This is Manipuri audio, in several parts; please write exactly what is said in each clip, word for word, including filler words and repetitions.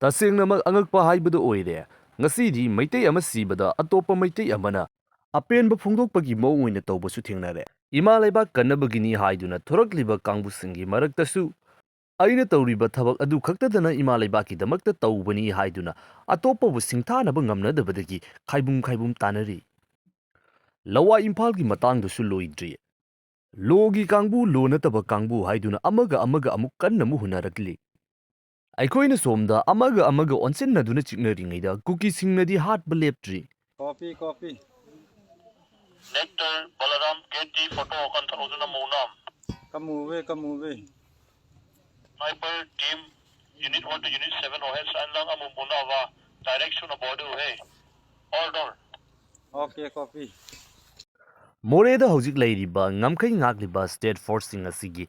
ꯇꯁꯦꯡꯅꯃꯛ ꯑꯉꯛꯄ ꯍꯥꯏꯕꯗꯨ ꯑꯣꯏꯔꯦ꯫ ꯉꯁꯤꯗꯤ ꯃꯩꯇꯩ ꯑꯃ ꯁꯤꯕꯗ ꯑꯇꯣꯞꯄ ꯃꯩꯇꯩ ꯑꯃꯅ ꯑꯄꯦꯟꯕ ꯐꯣꯡꯗꯣꯛꯄꯒꯤ ꯃꯑꯣꯡ ꯑꯣꯏꯅ ꯇꯧꯕꯁꯨ ꯊꯦꯡꯅꯔꯦ꯫ ꯏꯃꯥ ꯂꯩꯕꯥꯛ ꯀꯟꯅꯕꯒꯤꯅꯤ ꯍꯥꯏꯗꯨꯅ ꯊꯣꯔꯛꯂꯤꯕ ꯀꯥꯡꯕꯨꯁꯤꯡꯒꯤ ꯃꯔꯛꯇꯁꯨ ꯑꯩꯅ ꯇꯧꯔꯤꯕ ꯊꯕꯛ ꯑꯗꯨ ꯈꯛꯇꯗꯅ ꯏꯃꯥ ꯂꯩꯕꯥꯛꯀꯤꯗꯃꯛꯇ ꯇꯧꯕꯅꯤ ꯍꯥꯏꯗꯨꯅ ꯑꯇꯣꯞꯄꯕꯨ ꯁꯤꯡꯊꯥꯅꯕ ꯉꯝꯅꯗꯕꯗꯒꯤ ꯈꯥꯏꯕꯨꯝ ꯈꯥꯏꯕꯨꯝ ꯇꯥꯅꯔꯤ꯫ ꯂꯋꯥꯏ ꯏꯝꯐꯥꯜꯒꯤ ꯃꯇꯥꯡꯗꯁꯨ ꯂꯣꯏꯗ꯭ꯔꯤ꯫ ꯂꯣꯒꯤ ꯀꯥꯡꯕꯨ, ꯂꯣ ꯅꯠꯇꯕ ꯀꯥꯡꯕꯨ ꯍꯥꯏꯗꯨꯅ ꯑꯃꯒ ꯑꯃꯒ ꯑꯃꯨꯛ ꯀꯟꯅ ꯑꯃꯨꯛ ꯍꯨꯟꯅꯔꯛꯂꯤ꯫ ꯑꯩꯈꯣꯏꯅ ꯁꯣꯝꯗ ꯑꯃꯒ ꯑꯃꯒ ꯑꯣꯟꯁꯤꯟꯅꯗꯨꯅ ꯆꯤꯛꯅꯔꯤꯉꯩꯗ ꯀꯨꯀꯤꯁꯤꯡꯅꯗꯤ ꯍꯥꯠꯄ ꯂꯦꯞꯇ꯭ꯔꯤ꯫ Copy, copy. Nectar Balaram K T photo kan tharo na munam. Kamuve, kamuve. Sniper team unit one to unit seven ohe san lang amu muna wa direction a border he. Order. Okay, copy. ꯃꯣꯔꯦꯗ ꯍꯧꯖꯤꯛ ꯂꯩꯔꯤꯕ ꯉꯝꯈꯩ ꯉꯥꯛꯂꯤꯕ ꯁ꯭ꯇꯦꯠ ꯐꯣꯔꯁꯁꯤꯡ ꯑꯁꯤꯒꯤ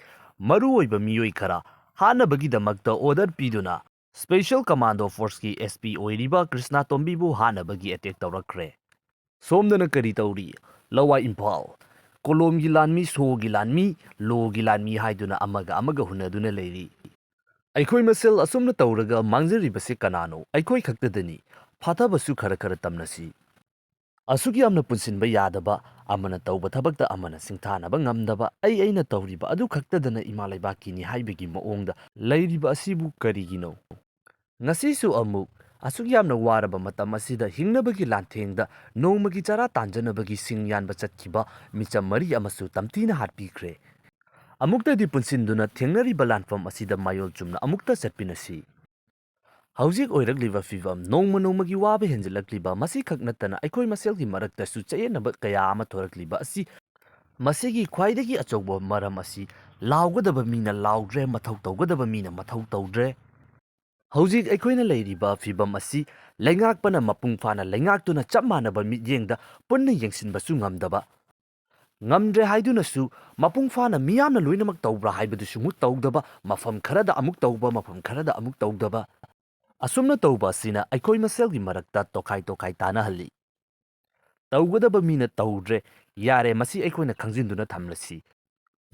ꯃꯔꯨꯑꯣꯏꯕ ꯃꯤꯑꯣꯏ ꯈꯔ ꯍꯥꯠꯅꯕꯒꯤꯗꯃꯛꯇ ꯑꯣꯔꯗꯔ ꯄꯤꯗꯨꯅ ꯁ꯭ꯄꯦꯁꯤꯌꯦꯜ ꯀꯃꯥꯟꯗꯣ ꯐꯣꯔꯁꯀꯤ ꯑꯦꯁ ꯄꯤ ꯑꯣꯏꯔꯤꯕ ꯀ꯭ꯔꯤꯁꯅꯥ ꯇꯣꯝꯕꯤꯕꯨ ꯍꯥꯠꯅꯕꯒꯤ ꯑꯦꯇꯦꯛ ꯇꯧꯔꯛꯈ꯭ꯔꯦ꯫ ꯁꯣꯝꯗꯅ ꯀꯔꯤ ꯇꯧꯔꯤ? ꯂꯋꯥꯏ ꯏꯝꯐꯥꯜ꯫ ꯀꯣꯂꯣꯝꯒꯤ ꯂꯥꯟꯃꯤ, ꯁꯣꯒꯤ ꯂꯥꯟꯃꯤ, ꯂꯣꯒꯤ ꯂꯥꯟꯃꯤ ꯍꯥꯏꯗꯨꯅ ꯑꯃꯒ ꯑꯃꯒ ꯍꯨꯟꯅꯗꯨꯅ ꯂꯩꯔꯤ꯫ ꯑꯩꯈꯣꯏ ꯃꯁꯦꯜ ꯑꯁꯨꯝꯅ ꯇꯧꯔꯒ ꯃꯥꯡꯖꯔꯤꯕꯁꯤ ꯀꯅꯥꯅꯣ? ꯑꯩꯈꯣꯏ ꯈꯛꯇꯗꯅꯤ꯫ ꯐꯥꯊꯕꯁꯨ ꯈꯔ ꯈꯔ ꯇꯝꯅꯁꯤ꯫ ꯑꯁꯨꯛ ꯌꯥꯝꯅ ꯄꯨꯟꯁꯤꯟꯕ ꯌꯥꯗꯕ, ꯑꯃꯅ ꯇꯧꯕ ꯊꯕꯛꯇ ꯑꯃꯅ ꯁꯤꯡꯊꯥꯅꯕ ꯉꯝꯗꯕ, ꯑꯩ ꯑꯩꯅ ꯇꯧꯔꯤꯕ ꯑꯗꯨ ꯈꯛꯇꯗꯅ ꯏꯃꯥ ꯂꯩꯕꯥꯛꯀꯤꯅꯤ ꯍꯥꯏꯕꯒꯤ ꯃꯑꯣꯡꯗ ꯂꯩꯔꯤꯕ ꯑꯁꯤꯕꯨ ꯀꯔꯤꯒꯤꯅꯣ? ꯉꯁꯤꯁꯨ ꯑꯃꯨꯛ ꯑꯁꯨꯛ ꯌꯥꯝꯅ ꯋꯥꯔꯕ ꯃꯇꯝ ꯑꯁꯤꯗ ꯍꯤꯡꯅꯕꯒꯤ ꯂꯥꯟꯊꯦꯡꯗ ꯅꯣꯡꯃꯒꯤ ꯆꯔꯥ ꯇꯥꯟꯖꯅꯕꯒꯤ ꯁꯤꯡ ꯌꯥꯟꯕ ꯆꯠꯈꯤꯕ ꯃꯤꯆꯝ ꯃꯔꯤ ꯑꯃꯁꯨ ꯇꯝꯊꯤꯅ ꯍꯥꯠꯄꯤꯈ꯭ꯔꯦ꯫ ꯑꯃꯨꯛꯇꯗꯤ ꯄꯨꯟꯁꯤꯟꯗꯨꯅ ꯊꯦꯡꯅꯔꯤꯕ ꯂꯥꯟꯐꯝ ꯑꯁꯤꯗ ꯃꯥꯌꯣꯜ ꯆꯨꯝꯅ ꯑꯃꯨꯛꯇ ꯆꯠꯃꯤꯟꯅꯁꯤ꯫ ꯍꯧꯖꯤꯛ ꯑꯣꯏꯔꯛꯂꯤꯕ ꯐꯤꯚꯝ, ꯅꯣꯡꯃ ꯅꯣꯡꯃꯒꯤ ꯋꯥꯕ ꯍꯦꯟꯖꯤꯜꯂꯛꯂꯤꯕ, ꯃꯁꯤꯈꯛ ꯅꯠꯇꯅ ꯑꯩꯈꯣꯏ ꯃꯁꯦꯜꯒꯤ ꯃꯔꯛꯇꯁꯨ ꯆꯌꯦꯠꯅꯕ ꯀꯌꯥ ꯑꯃ ꯊꯣꯔꯛꯂꯤꯕ ꯑꯁꯤ, ꯃꯁꯤꯒꯤ ꯈ꯭ꯋꯥꯏꯗꯒꯤ ꯑꯆꯧꯕ ꯃꯔꯝ ꯑꯁꯤ ꯂꯥꯎꯒꯗꯕ ꯃꯤꯅ ꯂꯥꯎꯗ꯭ꯔꯦ, ꯃꯊꯧ ꯇꯧꯒꯗꯕ ꯃꯤꯅ ꯃꯊꯧ ꯇꯧꯗ꯭ꯔꯦ꯫ ꯍꯧꯖꯤꯛ ꯑꯩꯈꯣꯏꯅ ꯂꯩꯔꯤꯕ ꯐꯤꯚꯝ ꯑꯁꯤ ꯂꯩꯉꯥꯛꯄꯅ ꯃꯄꯨꯡ ꯐꯥꯅ ꯂꯩꯉꯥꯛꯇꯨꯅ ꯆꯞ ꯃꯥꯟꯅꯕ ꯃꯤꯠꯌꯦꯡꯗ ꯄꯨꯟꯅ ꯌꯦꯡꯁꯤꯟꯕꯁꯨ ꯉꯝꯗꯕ, ꯉꯝꯗ꯭ꯔꯦ ꯍꯥꯏꯗꯨꯅꯁꯨ ꯃꯄꯨꯡ ꯐꯥꯅ ꯃꯤꯌꯥꯝꯅ ꯂꯣꯏꯅꯃꯛ ꯇꯧꯕ꯭ꯔꯥ ꯍꯥꯏꯕꯗꯨꯁꯨ ꯑꯃꯨꯛ ꯇꯧꯗꯕ, ꯃꯐꯝ ꯈꯔꯗ ꯑꯃꯨꯛ ꯇꯧꯕ, ꯃꯐꯝ ꯈꯔꯗ ꯑꯃꯨꯛ ꯇꯧꯗꯕ, ꯑꯁꯨꯝꯅ ꯇꯧꯕ ꯑꯁꯤꯅ ꯑꯩꯈꯣꯏ ꯃꯁꯦꯜꯒꯤ ꯃꯔꯛꯇ ꯇꯣꯈꯥꯏ ꯇꯣꯈꯥꯏ ꯇꯥꯅꯍꯜꯂꯤ꯫ ꯇꯧꯒꯗꯕ ꯃꯤꯅ ꯇꯧꯗ꯭ꯔꯦ, ꯌꯥꯔꯦ, ꯃꯁꯤ ꯑꯩꯈꯣꯏꯅ ꯈꯪꯖꯤꯟꯗꯨꯅ ꯊꯝꯂꯁꯤ꯫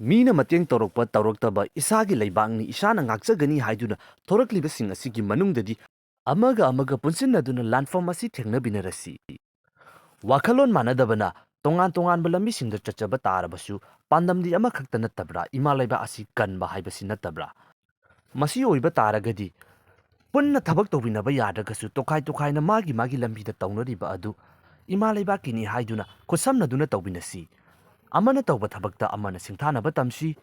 ꯃꯤꯅ ꯃꯇꯦꯡ ꯇꯧꯔꯛꯄ ꯇꯧꯔꯛꯇꯕ ꯏꯁꯥꯒꯤ ꯂꯩꯕꯥꯛꯅꯤ, ꯏꯁꯥꯅ ꯉꯥꯛꯆꯒꯅꯤ ꯍꯥꯏꯗꯨꯅ ꯊꯣꯔꯛꯂꯤꯕꯁꯤꯡ ꯑꯁꯤꯒꯤ ꯃꯅꯨꯡꯗꯗꯤ ꯑꯃꯒ ꯑꯃꯒ ꯄꯨꯟꯁꯤꯟꯅꯗꯨꯅ ꯂꯥꯟꯐꯝ ꯑꯁꯤ ꯊꯦꯡꯅꯕꯤꯅꯔꯁꯤ꯫ ꯋꯥꯈꯜꯂꯣꯟ ꯃꯥꯟꯅꯗꯕꯅ ꯇꯣꯉꯥꯟ ꯇꯣꯉꯥꯟꯕ ꯂꯝꯕꯤꯁꯤꯡꯗ ꯆꯠꯆꯕ ꯇꯥꯔꯕꯁꯨ ꯄꯥꯟꯗꯝꯗꯤ ꯑꯃꯈꯛꯇ ꯅꯠꯇꯕ꯭ꯔꯥ? ꯏꯃꯥ ꯂꯩꯕꯥꯛ ꯑꯁꯤ ꯀꯟꯕ ꯍꯥꯏꯕꯁꯤ ꯅꯠꯇꯕ꯭ꯔꯥ? ꯃꯁꯤ ꯑꯣꯏꯕ ꯇꯥꯔꯒꯗꯤ ꯄꯨꯟꯅ ꯊꯕꯛ ꯇꯧꯃꯤꯟꯅꯕ ꯌꯥꯗ꯭ꯔꯒꯁꯨ ꯇꯣꯈꯥꯏ ꯇꯣꯈꯥꯏꯅ ꯃꯥꯒꯤ ꯃꯥꯒꯤ ꯂꯝꯕꯤꯗ ꯇꯧꯅꯔꯤꯕ ꯑꯗꯨ ꯏꯃꯥ ꯂꯩꯕꯥꯛꯀꯤꯅꯤ ꯍꯥꯏꯗꯨꯅ ꯈꯨꯠꯁꯝꯅꯗꯨꯅ ꯇꯧꯃꯤꯟꯅꯁꯤ꯫ ꯑꯃꯅ ꯇꯧꯕ ꯊꯕꯛꯇ ꯑꯃꯅ ꯁꯤꯡꯊꯥꯅꯕ ꯇꯝꯁꯤ꯫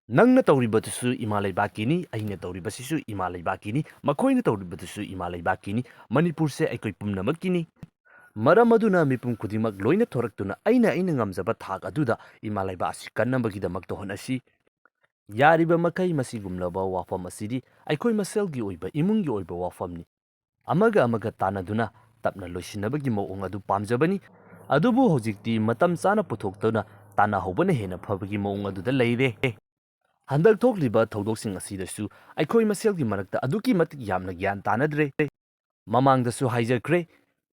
ꯅꯪꯅ ꯇꯧꯔꯤꯕꯗꯨꯁꯨ ꯏꯃꯥ ꯂꯩꯕꯥꯛꯀꯤꯅꯤ, ꯑꯩꯅ ꯇꯧꯔꯤꯕꯁꯤꯁꯨ ꯏꯃꯥ ꯂꯩꯕꯥꯛꯀꯤꯅꯤ, ꯃꯈꯣꯏꯅ ꯇꯧꯔꯤꯕꯗꯨꯁꯨ ꯏꯃꯥ ꯂꯩꯕꯥꯛꯀꯤꯅꯤ꯫ ꯃꯅꯤꯄꯨꯔꯁꯦ ꯑꯩꯈꯣꯏ ꯄꯨꯝꯅꯃꯛꯀꯤꯅꯤ꯫ ꯃꯔꯝ ꯑꯗꯨꯅ ꯃꯤꯄꯨꯝ ꯈꯨꯗꯤꯡꯃꯛ ꯂꯣꯏꯅ ꯊꯣꯔꯛꯇꯨꯅ ꯑꯩꯅ ꯑꯩꯅ ꯉꯝꯖꯕ ꯊꯥꯛ ꯑꯗꯨꯗ ꯏꯃꯥ ꯂꯩꯕꯥꯛ ꯑꯁꯤ ꯀꯟꯅꯕꯒꯤꯗꯃꯛꯇ ꯍꯣꯠꯅꯁꯤ꯫ ꯌꯥꯔꯤꯕ ꯃꯈꯩ ꯃꯁꯤꯒꯨꯝꯂꯕ ꯋꯥꯐꯝ ꯑꯁꯤꯗꯤ ꯑꯩꯈꯣꯏ ꯃꯁꯦꯜꯒꯤ ꯑꯣꯏꯕ, ꯏꯃꯨꯡꯒꯤ ꯑꯣꯏꯕ ꯋꯥꯐꯝꯅꯤ꯫ ꯑꯃꯒ ꯑꯃꯒ ꯇꯥꯟꯅꯗꯨꯅ ꯇꯞꯅ ꯂꯣꯏꯁꯤꯟꯅꯕꯒꯤ ꯃꯑꯣꯡ ꯑꯗꯨ ꯄꯥꯝꯖꯕꯅꯤ꯫ ꯑꯗꯨꯕꯨ ꯍꯧꯖꯤꯛꯇꯤ ꯃꯇꯝ ꯆꯥꯅ ꯄꯨꯊꯣꯛꯇꯨꯅ ꯇꯥꯟꯅꯍꯧꯕꯅ ꯍꯦꯟꯅ ꯐꯕꯒꯤ ꯃꯑꯣꯡ ꯑꯗꯨꯗ ꯂꯩꯔꯦ꯫ ꯍꯟꯗꯛ ꯊꯣꯛꯂꯤꯕ ꯊꯧꯗꯣꯛꯁꯤꯡ ꯑꯁꯤꯗꯁꯨ ꯑꯩꯈꯣꯏ ꯃꯁꯦꯜꯒꯤ ꯃꯔꯛꯇ ꯑꯗꯨꯛꯀꯤ ꯃꯇꯤꯛ ꯌꯥꯝꯅ ꯒ꯭ꯌꯥꯟ ꯇꯥꯅꯗ꯭ꯔꯦ꯫ ꯃꯃꯥꯡꯗꯁꯨ ꯍꯥꯏꯖꯈ꯭ꯔꯦ,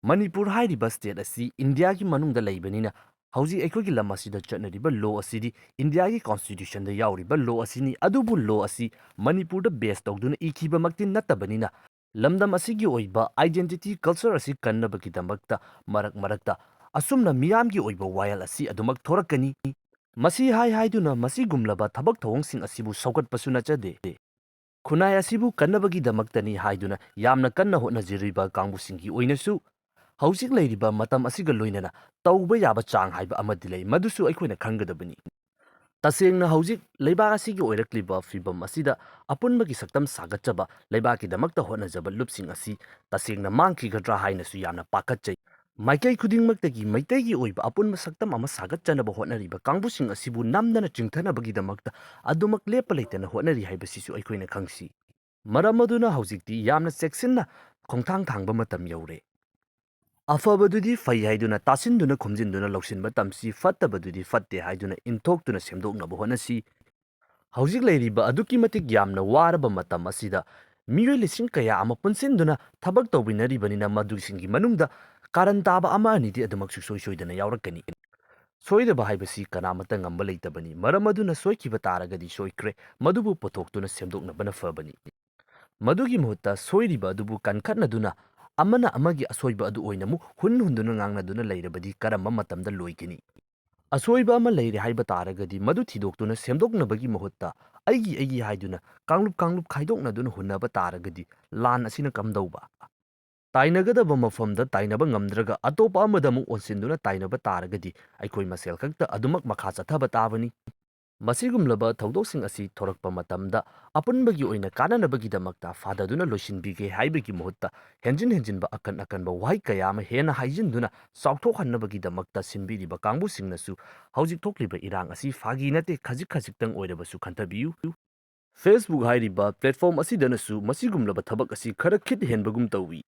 ꯃꯅꯤꯄꯨꯔ ꯍꯥꯏꯔꯤꯕ state ꯑꯁꯤ ꯏꯟꯗꯤꯌꯥꯒꯤ ꯃꯅꯨꯡꯗ ꯂꯩꯕꯅꯤꯅ ꯍꯧꯖꯤꯛ ꯑꯩꯈꯣꯏꯒꯤ ꯂꯝ ꯑꯁꯤꯗ ꯆꯠꯅꯔꯤꯕ law ꯑꯁꯤꯗꯤ ꯏꯟꯗꯤꯌꯥꯒꯤ constitutionꯗ ꯌꯥꯎꯔꯤꯕ law ꯑꯁꯤꯅꯤ꯫ ꯑꯗꯨꯕꯨ law ꯑꯁꯤ ꯃꯅꯤꯄꯨꯔꯗ base ꯇꯧꯗꯨꯅ ꯏꯈꯤꯕꯃꯛꯇꯤ ꯅꯠꯇꯕꯅꯤꯅ ꯂꯝꯗꯝ ꯑꯁꯤꯒꯤ ꯑꯣꯏꯕ identity, culture ꯑꯁꯤ ꯀꯟꯅꯕꯒꯤꯗꯃꯛꯇ ꯃꯔꯛ ꯃꯔꯛꯇ ꯑꯁꯨꯝꯅ ꯃꯤꯌꯥꯝꯒꯤ ꯑꯣꯏꯕ ꯋꯥꯌꯦꯜ ꯑꯁꯤ ꯑꯗꯨꯃꯛ ꯊꯣꯔꯛꯀꯅꯤ꯫ ꯃꯁꯤ ꯍꯥꯏ ꯍꯥꯏꯗꯨꯅ ꯃꯁꯤꯒꯨꯝꯂꯕ ꯊꯕꯛ ꯊꯧꯑꯣꯡꯁꯤꯡ ꯑꯁꯤꯕꯨ ꯁꯧꯒꯠꯄꯁꯨ ꯅꯠꯆꯗꯦ꯫ ꯈꯨꯟꯅꯥꯏ ꯑꯁꯤꯕꯨ ꯀꯟꯅꯕꯒꯤꯗꯃꯛꯇꯅꯤ ꯍꯥꯏꯗꯨꯅ ꯌꯥꯝꯅ ꯀꯟꯅ ꯍꯣꯠꯅꯖꯔꯤꯕ ꯀꯥꯡꯕꯨꯁꯤꯡꯒꯤ ꯑꯣꯏꯅꯁꯨ ꯍꯧꯖꯤꯛ ꯂꯩꯔꯤꯕ ꯃꯇꯝ ꯑꯁꯤꯒ ꯂꯣꯏꯅꯅ ꯇꯧꯕ ꯌꯥꯕ ꯆꯥꯡ ꯍꯥꯏꯕ ꯑꯃꯗꯤ ꯂꯩ, ꯃꯗꯨꯁꯨ ꯑꯩꯈꯣꯏꯅ ꯈꯪꯒꯗꯕꯅꯤ꯫ ꯇꯁꯦꯡꯅ ꯍꯧꯖꯤꯛ ꯂꯩꯕꯥꯛ ꯑꯁꯤꯒꯤ ꯑꯣꯏꯔꯛꯂꯤꯕ ꯐꯤꯕꯝ ꯑꯁꯤꯗ ꯑꯄꯨꯟꯕꯒꯤ ꯁꯛꯇꯝ ꯁꯥꯒꯠꯆꯕ, ꯂꯩꯕꯥꯛꯀꯤꯗꯃꯛꯇ ꯍꯣꯠꯅꯖꯕ ꯂꯨꯞꯁꯤꯡ ꯑꯁꯤ ꯇꯁꯦꯡꯅ ꯃꯥꯡꯈꯤꯒꯗ꯭ꯔꯥ ꯍꯥꯏꯅꯁꯨ ꯌꯥꯝꯅ ꯄꯥꯈꯠꯆꯩ꯫ ꯃꯥꯏꯀꯩ ꯈꯨꯗꯤꯡꯃꯛꯇꯒꯤ ꯃꯩꯇꯩꯒꯤ ꯑꯣꯏꯕ ꯑꯄꯨꯟꯕ ꯁꯛꯇꯝ ꯑꯃ ꯁꯥꯒꯠꯆꯅꯕ ꯍꯣꯠꯅꯔꯤꯕ ꯀꯥꯡꯕꯨꯁꯤꯡ ꯑꯁꯤꯕꯨ ꯅꯝꯗꯅ ꯆꯤꯡꯊꯅꯕꯒꯤꯗꯃꯛꯇ ꯑꯗꯨꯃꯛ ꯂꯦꯞꯄ ꯂꯩꯇꯅ ꯍꯣꯠꯅꯔꯤ ꯍꯥꯏꯕꯁꯤꯁꯨ ꯑꯩꯈꯣꯏꯅ ꯈꯪꯁꯤ꯫ ꯃꯔꯝ ꯑꯗꯨꯅ ꯍꯧꯖꯤꯛꯇꯤ ꯌꯥꯝꯅ ꯆꯦꯛꯁꯤꯟꯅ ꯈꯣꯡꯊꯥꯡ ꯊꯥꯡꯕ ꯃꯇꯝ ꯌꯧꯔꯦ꯫ ꯑꯐꯕꯗꯨꯗꯤ ꯐꯩ ꯍꯥꯏꯗꯨꯅ ꯇꯥꯁꯤꯟꯗꯨꯅ ꯈꯣꯝꯖꯤꯟꯗꯨꯅ ꯂꯧꯁꯤꯟꯕ ꯇꯝꯁꯤ, ꯐꯠꯇꯕꯗꯨꯗꯤ ꯐꯠꯇꯦ ꯍꯥꯏꯗꯨꯅ ꯏꯟꯊꯣꯛꯇꯨꯅ ꯁꯦꯝꯗꯣꯛꯅꯕ ꯍꯣꯠꯅꯁꯤ꯫ ꯍꯧꯖꯤꯛ ꯂꯩꯔꯤꯕ ꯑꯗꯨꯛꯀꯤ ꯃꯇꯤꯛ ꯌꯥꯝꯅ ꯋꯥꯔꯕ ꯃꯇꯝ ꯑꯁꯤꯗ ꯃꯤꯑꯣꯏ ꯂꯤꯁꯤꯡ ꯀꯌꯥ ꯑꯃ ꯄꯨꯟꯁꯤꯟꯗꯨꯅ ꯊꯕꯛ ꯇꯧꯃꯤꯟꯅꯔꯤꯕꯅꯤꯅ ꯃꯗꯨꯁꯤꯡꯒꯤ ꯃꯅꯨꯡꯗ ꯀꯥꯔꯟ ꯇꯥꯕ ꯑꯃ ꯑꯅꯤꯗꯤ ꯑꯗꯨꯃꯛ ꯁꯨꯡꯁꯣꯏ ꯁꯣꯏꯗꯅ ꯌꯥꯎꯔꯛꯀꯅꯤ꯫ ꯁꯣꯏꯗꯕ ꯍꯥꯏꯕꯁꯤ ꯀꯅꯥꯃꯠꯇ ꯉꯝꯕ ꯂꯩꯇꯕꯅꯤ꯫ ꯃꯔꯝ ꯑꯗꯨꯅ ꯁꯣꯏꯈꯤꯕ ꯇꯥꯔꯒꯗꯤ ꯁꯣꯏꯈ꯭ꯔꯦ, ꯃꯗꯨꯕꯨ ꯄꯨꯊꯣꯛꯇꯨꯅ ꯁꯦꯝꯗꯣꯛꯅꯕꯅ ꯐꯕꯅꯤ꯫ ꯃꯗꯨꯒꯤ ꯃꯍꯨꯠꯇ ꯁꯣꯏꯔꯤꯕ ꯑꯗꯨꯕꯨ ꯀꯟꯈꯠꯅꯗꯨꯅ ꯑꯃꯅ ꯑꯃꯒꯤ ꯑꯁꯣꯏꯕ ꯑꯗꯨ ꯑꯣꯏꯅ ꯑꯃꯨꯛ ꯍꯨꯟ ꯍꯨꯟꯗꯨꯅ ꯉꯥꯡꯅꯗꯨꯅ ꯂꯩꯔꯕꯗꯤ ꯀꯔꯝꯕ ꯃꯇꯝꯗ ꯂꯣꯏꯒꯅꯤ? ꯑꯁꯣꯏꯕ ꯑꯃ ꯂꯩꯔꯦ ꯍꯥꯏꯕ ꯇꯥꯔꯒꯗꯤ ꯃꯗꯨ ꯊꯤꯗꯣꯛꯇꯨꯅ ꯁꯦꯝꯗꯣꯛꯅꯕꯒꯤ ꯃꯍꯨꯠꯇ ꯑꯩꯒꯤ ꯑꯩꯒꯤ ꯍꯥꯏꯗꯨꯅ ꯀꯥꯡꯂꯨꯞ ꯀꯥꯡꯂꯨꯞ ꯈꯥꯏꯗꯣꯛꯅꯗꯨꯅ ꯍꯨꯟꯅꯕ ꯇꯥꯔꯒꯗꯤ ꯂꯥꯟ ꯑꯁꯤꯅ ꯀꯝꯗꯧꯕ? ꯇꯥꯏꯅꯒꯗꯕ ꯃꯐꯝꯗ ꯇꯥꯏꯅꯕ ꯉꯝꯗ꯭ꯔꯒ ꯑꯇꯣꯞꯄ ꯑꯃꯗ ꯑꯃꯨꯛ ꯑꯣꯟꯁꯤꯟꯗꯨꯅ ꯇꯥꯏꯅꯕ ꯇꯥꯔꯒꯗꯤ ꯑꯩꯈꯣꯏ ꯃꯁꯦꯜ ꯈꯛꯇ ꯑꯗꯨꯃꯛ ꯃꯈꯥ ꯆꯠꯊꯕ ꯇꯥꯕꯅꯤ꯫ ꯃꯁꯤꯒꯨꯝꯂꯕ ꯊꯧꯗꯣꯛꯁꯤꯡ ꯑꯁꯤ ꯊꯣꯔꯛꯄ ꯃꯇꯝꯗ ꯑꯄꯨꯟꯕꯒꯤ ꯑꯣꯏꯅ ꯀꯥꯟꯅꯅꯕꯒꯤꯗꯃꯛꯇ ꯐꯥꯗꯗꯨꯅ ꯂꯣꯏꯁꯤꯟꯕꯤꯒꯦ ꯍꯥꯏꯕꯒꯤ ꯃꯍꯨꯠꯇ ꯍꯦꯟꯖꯤꯟ ꯍꯦꯟꯖꯤꯟꯕ ꯑꯀꯟ ꯑꯀꯟꯕ ꯋꯥꯍꯩ ꯀꯌꯥ ꯑꯃ ꯍꯦꯟꯅ ꯍꯥꯏꯖꯤꯟꯗꯨꯅ ꯆꯥꯎꯊꯣꯛꯍꯟꯅꯕꯒꯤꯗꯃꯛꯇ ꯁꯤꯟꯕꯤꯔꯤꯕ ꯀꯥꯡꯕꯨꯁꯤꯡꯅꯁꯨ ꯍꯧꯖꯤꯛ ꯊꯣꯛꯂꯤꯕ ꯏꯔꯥꯡ ꯑꯁꯤ ꯐꯥꯒꯤ ꯅꯠꯇꯦ, ꯈꯖꯤꯛ ꯈꯖꯤꯛꯇꯪ ꯑꯣꯏꯔꯕꯁꯨ ꯈꯟꯊꯕꯤꯌꯨ꯫ Facebook ꯍꯥꯏꯔꯤꯕ platform ꯑꯁꯤꯗꯅꯁꯨ ꯃꯁꯤꯒꯨꯝꯂꯕ ꯊꯕꯛ ꯑꯁꯤ ꯈꯔ ꯈꯤꯠ ꯍꯦꯟꯕꯒꯨꯝ ꯇꯧꯏ꯫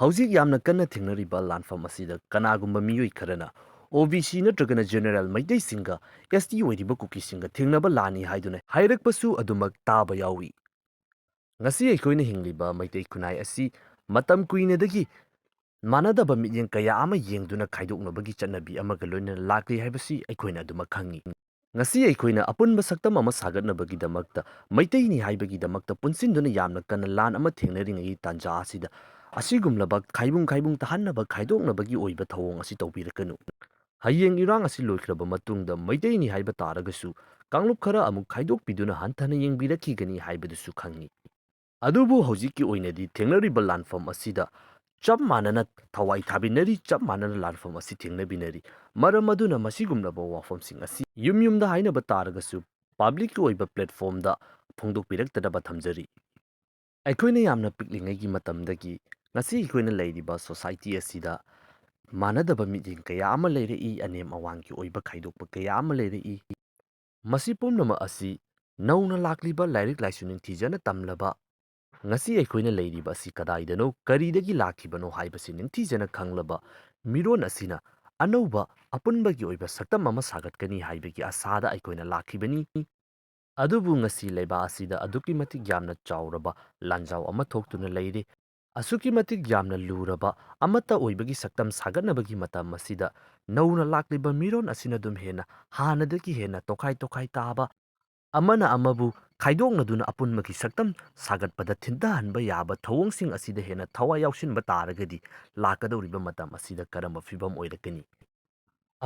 ꯍꯧꯖꯤꯛ ꯌꯥꯝꯅ ꯀꯟꯅ ꯊꯦꯡꯅꯔꯤꯕ ꯂꯥꯟꯐꯝ ꯑꯁꯤꯗ ꯀꯅꯥꯒꯨꯝꯕ ꯃꯤꯑꯣꯏ ꯈꯔꯅ OBC ꯅꯠꯇ꯭ꯔꯒꯅ general ꯃꯩꯇꯩꯁꯤꯡꯒ ST ꯑꯣꯏꯔꯤꯕ ꯀꯨꯀꯤꯁꯤꯡꯒ ꯊꯦꯡꯅꯕ ꯂꯥꯟꯅꯤ ꯍꯥꯏꯗꯨꯅ ꯍꯥꯏꯔꯛꯄꯁꯨ ꯑꯗꯨꯃꯛ ꯇꯥꯕ ꯌꯥꯎꯏ꯫ ꯉꯁꯤ ꯑꯩꯈꯣꯏꯅ ꯍꯤꯡꯂꯤꯕ ꯃꯩꯇꯩ ꯈꯨꯟꯅꯥꯏ ꯑꯁꯤ ꯃꯇꯝ ꯀꯨꯏꯅꯗꯒꯤ ꯃꯥꯟꯅꯗꯕ ꯃꯤꯠꯌꯦꯡ ꯀꯌꯥ ꯑꯃ ꯌꯦꯡꯗꯨꯅ ꯈꯥꯏꯗꯣꯛꯅꯕꯒꯤ ꯆꯠꯅꯕꯤ ꯑꯃꯒ ꯂꯣꯏꯅꯅ ꯂꯥꯛꯂꯤ ꯍꯥꯏꯕꯁꯤ ꯑꯩꯈꯣꯏꯅ ꯑꯗꯨꯃꯛ ꯈꯪꯏ꯫ ꯉꯁꯤ ꯑꯩꯈꯣꯏꯅ ꯑꯄꯨꯟꯕ ꯁꯛꯇꯝ ꯑꯃ ꯁꯥꯒꯠꯅꯕꯒꯤꯗꯃꯛꯇ, ꯃꯩꯇꯩꯅꯤ ꯍꯥꯏꯕꯒꯤꯗꯃꯛꯇ ꯄꯨꯟꯁꯤꯟꯗꯨꯅ ꯌꯥꯝꯅ ꯀꯟꯅ ꯂꯥꯟ ꯑꯃ ꯊꯦꯡꯅꯔꯤꯉꯩꯒꯤ ꯇꯥꯟꯖꯥ ꯑꯁꯤꯗ ꯑꯁꯤꯒꯨꯝꯂꯕ ꯈꯥꯏꯕꯨꯡ ꯈꯥꯏꯕꯨꯡ ꯇꯥꯍꯟꯅꯕ ꯈꯥꯏꯗꯣꯛꯅꯕꯒꯤ ꯑꯣꯏꯕ ꯊꯧꯑꯣꯡ ꯑꯁꯤ ꯇꯧꯕꯤꯔꯛꯀꯅꯨ꯫ ꯍꯌꯦꯡ ꯏꯔꯥꯡ ꯑꯁꯤ ꯂꯣꯏꯈ꯭ꯔꯕ ꯃꯇꯨꯡꯗ ꯃꯩꯇꯩꯅꯤ ꯍꯥꯏꯕ ꯇꯥꯔꯒꯁꯨ ꯀꯥꯡꯂꯨꯞ ꯈꯔ ꯑꯃꯨꯛ ꯈꯥꯏꯗꯣꯛꯄꯤꯗꯨꯅ ꯍꯟꯊꯅ ꯌꯦꯡꯕꯤꯔꯛꯈꯤꯒꯅꯤ ꯍꯥꯏꯕꯗꯨꯁꯨ ꯈꯪꯏ꯫ ꯑꯗꯨꯕꯨ ꯍꯧꯖꯤꯛꯀꯤ ꯑꯣꯏꯅꯗꯤ ꯊꯦꯡꯅꯔꯤꯕ ꯂꯥꯟꯐꯝ ꯑꯁꯤꯗ ꯆꯞ ꯃꯥꯟꯅꯅ ꯊꯋꯥꯏ ꯊꯥꯕꯤꯟꯅꯔꯤ, ꯆꯞ ꯃꯥꯟꯅꯅ ꯂꯥꯟꯐꯝ ꯑꯁꯤ ꯊꯦꯡꯅꯕꯤꯅꯔꯤ꯫ ꯃꯔꯝ ꯑꯗꯨꯅ ꯃꯁꯤꯒꯨꯝꯂꯕ ꯋꯥꯐꯝꯁꯤꯡ ꯑꯁꯤ ꯌꯨꯝ ꯌꯨꯝꯗ ꯍꯥꯏꯅꯕ ꯇꯥꯔꯒꯁꯨ publicꯀꯤ ꯑꯣꯏꯕ platformꯗ ꯐꯣꯡꯗꯣꯛꯄꯤꯔꯛꯇꯅꯕ ꯊꯝꯖꯔꯤ꯫ ꯑꯩꯈꯣꯏꯅ ꯌꯥꯝꯅ ꯄꯤꯛꯂꯤꯉꯩꯒꯤ ꯃꯇꯝꯗꯒꯤ ꯉꯁꯤ ꯑꯩꯈꯣꯏꯅ ꯂꯩꯔꯤꯕ society ꯑꯁꯤꯗ ꯃꯥꯟꯅꯗꯕ ꯃꯤꯠꯌꯦꯡ ꯀꯌꯥ ꯑꯃ ꯂꯩꯔꯛꯏ, ꯑꯅꯦꯝ ꯑꯋꯥꯡꯒꯤ ꯑꯣꯏꯕ ꯈꯥꯏꯗꯣꯛꯄ ꯀꯌꯥ ꯑꯃ ꯂꯩꯔꯛꯏ꯫ ꯃꯁꯤ ꯄꯨꯝꯅꯃꯛ ꯑꯁꯤ ꯅꯧꯅ ꯂꯥꯛꯂꯤꯕ ꯂꯥꯏꯔꯤꯛ ꯂꯥꯏꯁꯨ ꯅꯤꯡꯊꯤꯖꯅ ꯇꯝꯂꯕ, ꯉꯁꯤ ꯑꯩꯈꯣꯏꯅ ꯂꯩꯔꯤꯕ ꯑꯁꯤ ꯀꯗꯥꯏꯗꯅꯣ, ꯀꯔꯤꯗꯒꯤ ꯂꯥꯛꯈꯤꯕꯅꯣ ꯍꯥꯏꯕꯁꯤ ꯅꯤꯡꯊꯤꯖꯅ ꯈꯪꯂꯕ ꯃꯤꯔꯣꯟ ꯑꯁꯤꯅ ꯑꯅꯧꯕ ꯑꯄꯨꯟꯕꯒꯤ ꯑꯣꯏꯕ ꯁꯛꯇꯝ ꯑꯃ ꯁꯥꯒꯠꯀꯅꯤ ꯍꯥꯏꯕꯒꯤ ꯑꯁꯥꯗ ꯑꯩꯈꯣꯏꯅ ꯂꯥꯛꯈꯤꯕꯅꯤ꯫ ꯑꯗꯨꯕꯨ ꯉꯁꯤ ꯂꯩꯕꯥꯛ ꯑꯁꯤꯗ ꯑꯗꯨꯛꯀꯤ ꯃꯇꯤꯛ ꯌꯥꯝꯅ ꯆꯥꯎꯔꯕ ꯂꯥꯟꯖꯥꯎ ꯑꯃ ꯊꯣꯛꯇꯨꯅ ꯂꯩꯔꯦ꯫ ꯑꯁꯨꯛꯀꯤ ꯃꯇꯤꯛ ꯌꯥꯝꯅ ꯂꯨꯔꯕ ꯑꯃꯠꯇ ꯑꯣꯏꯕꯒꯤ ꯁꯛꯇꯝ ꯁꯥꯒꯠꯅꯕꯒꯤ ꯃꯇꯝ ꯑꯁꯤꯗ ꯅꯧꯅ ꯂꯥꯛꯂꯤꯕ ꯃꯤꯔꯣꯟ ꯑꯁꯤꯅ ꯑꯗꯨꯝ ꯍꯦꯟꯅ ꯍꯥꯟꯅꯗꯒꯤ ꯍꯦꯟꯅ ꯇꯣꯈꯥꯏ ꯇꯣꯈꯥꯏ ꯇꯥꯕ, ꯑꯃꯅ ꯑꯃꯕꯨ ꯈꯥꯏꯗꯣꯛꯅꯗꯨꯅ ꯑꯄꯨꯟꯕꯒꯤ ꯁꯛꯇꯝ ꯁꯥꯒꯠꯄꯗ ꯊꯤꯟꯊꯍꯟꯕ ꯌꯥꯕ ꯊꯧꯑꯣꯡꯁꯤꯡ ꯑꯁꯤꯗ ꯍꯦꯟꯅ ꯊꯋꯥꯏ ꯌꯥꯎꯁꯤꯟꯕ ꯇꯥꯔꯒꯗꯤ ꯂꯥꯛꯀꯗꯧꯔꯤꯕ ꯃꯇꯝ ꯑꯁꯤꯗ ꯀꯔꯝꯕ ꯐꯤꯚꯝ ꯑꯣꯏꯔꯛꯀꯅꯤ?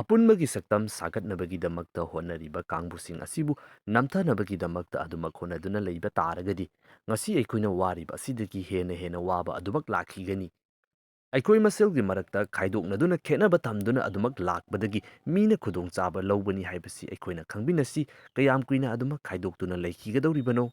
ꯑꯄꯨꯟꯕꯒꯤ ꯁꯛꯇꯝ ꯁꯥꯒꯠꯅꯕꯒꯤꯗꯃꯛꯇ ꯍꯣꯠꯅꯔꯤꯕ ꯀꯥꯡꯕꯨꯁꯤꯡ ꯑꯁꯤꯕꯨ ꯅꯝꯊꯅꯕꯒꯤꯗꯃꯛꯇ ꯑꯗꯨꯃꯛ ꯍꯣꯠꯅꯗꯨꯅ ꯂꯩꯕ ꯇꯥꯔꯒꯗꯤ, ꯉꯁꯤ ꯑꯩꯈꯣꯏꯅ ꯋꯥꯔꯤꯕ ꯑꯁꯤꯗꯒꯤ ꯍꯦꯟꯅ ꯍꯦꯟꯅ ꯋꯥꯕ ꯑꯗꯨꯃꯛ ꯂꯥꯛꯈꯤꯒꯅꯤ꯫ ꯑꯩꯈꯣꯏ ꯃꯁꯦꯜꯒꯤ ꯃꯔꯛꯇ ꯈꯥꯏꯗꯣꯛꯅꯗꯨꯅ ꯈꯦꯠꯅꯕ ꯊꯝꯗꯨꯅ ꯑꯗꯨꯃꯛ ꯂꯥꯛꯄꯗꯒꯤ ꯃꯤꯅ ꯈꯨꯗꯣꯡꯆꯥꯕ ꯂꯧꯕꯅꯤ ꯍꯥꯏꯕꯁꯤ ꯑꯩꯈꯣꯏꯅ ꯈꯪꯃꯤꯟꯅꯁꯤ꯫ ꯀꯌꯥꯝ ꯀꯨꯏꯅ ꯑꯗꯨꯃꯛ ꯈꯥꯏꯗꯣꯛꯇꯨꯅ ꯂꯩꯈꯤꯒꯗꯧꯔꯤꯕꯅꯣ?